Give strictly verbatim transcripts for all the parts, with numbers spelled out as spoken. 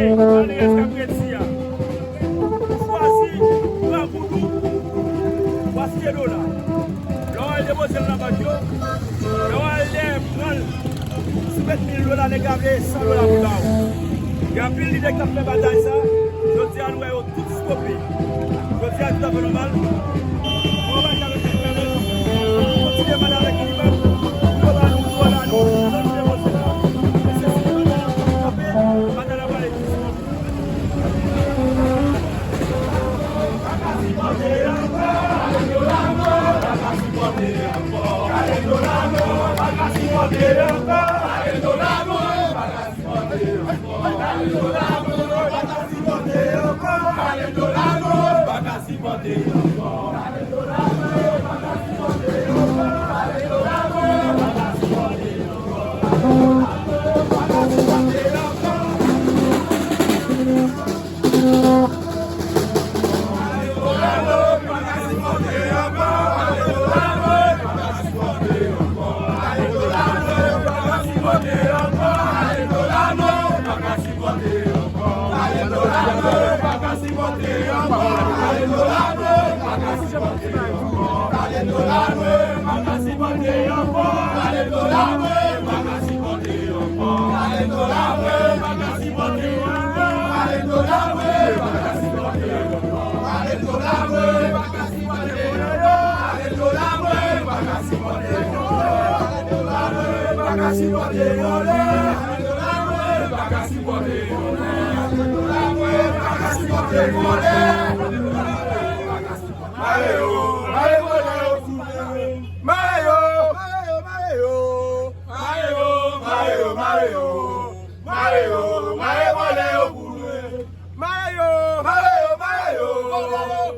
Malere k ap redi a, ou chwazi pran goud ou, ou achte dola. Lè w al depoze l nan bank yo, lè w al dèyè pran l, si w met mil dola, nèg la vle san dola pou l ba ou. Gen anpil lidè k ap fè batay sa, jodi a nou wè yo tout stope. Jodi a, tout afè nòmal. Bon, batay avèk Kèk Pèmèt. Kontinye pale avèk Inibank. Dola nou, dola nou. Jan nou depoze la. Mesye, si batay la pa kanpe, batay la prale pi fò. Mare yo, mare vòlè yo pou mwen. Mare yo, mare yo, mare yo. Mare yo, mare yo, mare yo. Mare yo, mare vòlè yo pou mwen. Mare yo, mare yo, mare yo.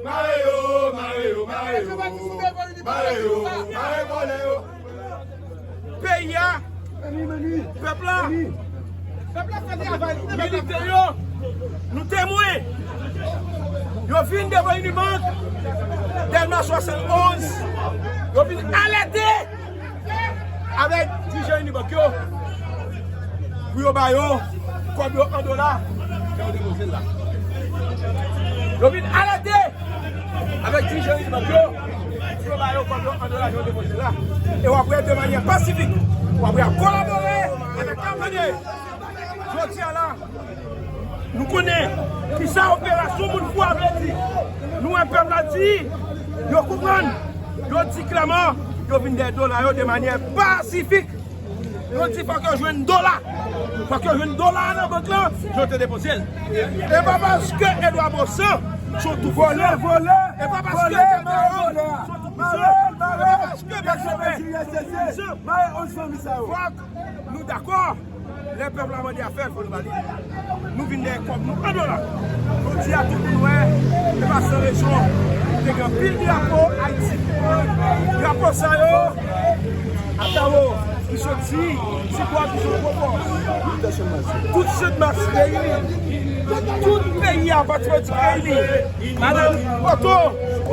Mare yo, mare yo, mare yo, mare yo. Mare yo, mare vòlè yo. Peyi a, pèp la, militè yo, nou temwen. Yo vin devan Unibank, Dèlma swasannonz, yo vin alète avèk dirijan Unibank yo pou yo ba yo kòb yo an dola, jan yo depoze l la. Yo vin alète avèk dirijan Unibank yo, pou yo ba yo kòb yo an dola, jan yo depoze l la. E w ap wè de manyè pasifik, w ap wè ap kolabore avèk K P D. Jodi a la, nou konnen kisa operasyon moun fou a vle di. Nou wè pèp la di, yo konprann, yo di klèman, yo vin dèyè dola yo de manyè pasifik. Yo di fòk yo jwenn dola. Fòk yo jwenn dola a nan bank lan, yo te depoze l. E pa paske Edouard Baussan se yon toupwisan. E pa paske Daniel Herron se yon toupwisan. E pa paske Bèk Sèpè se yon toupwisan. Fòk nou dakò. Lè pèp la mande afè, fò nou ba li. Nou vin dèyè kòb nou an dola. Jodi a, tout moun wè, se pa san rezon. Te gen anpil drapo Ayiti. Drapo sa yo, ap dawo, ki soti, ti bwa ki soti Pòpò. Tout Sèdmas reyini. Tout peyi a, pati politik reyini. Madanm Poto,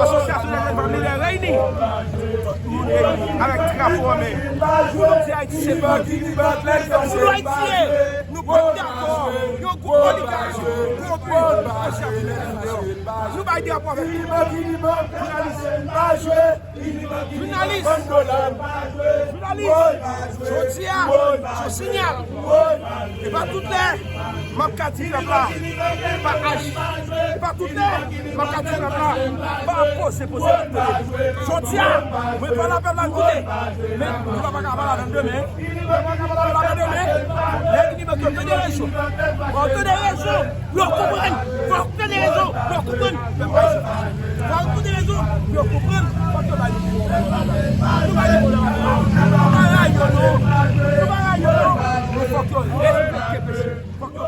Asosyasyon Dènèt Fanmi Lè reyini. Tout moun reyini avèk drapo an men. Jodi a, Ayiti se pèp. Pou nou Ayisyen, nou pa dakò yon gwoup oligak konprann asosyasyon Dènèt Fanmi Lè. Nou bay drapo avèk jounalis. Jounalis, jounalis, jodi a, se yon siyal. E pa tout lè m ap ka di pèp la, pa aji. E pa tout lè m ap ka di pèp la, pa poze, poze. Jodi a, mwen pale a pèp la, koute. Men, nou pa ka pale adan demen. Lè Inibank yo tande rezon. Fò w tande rezon pou yo konprann. Fò w tande rezon pou yo konprann. Fò w tande rezon pou yo konprann. Fòk yo bay. Nou bay. Nou pa ray yo non. Nou pa ray yo non. Men fòk yo respekte peyi. Fòk yo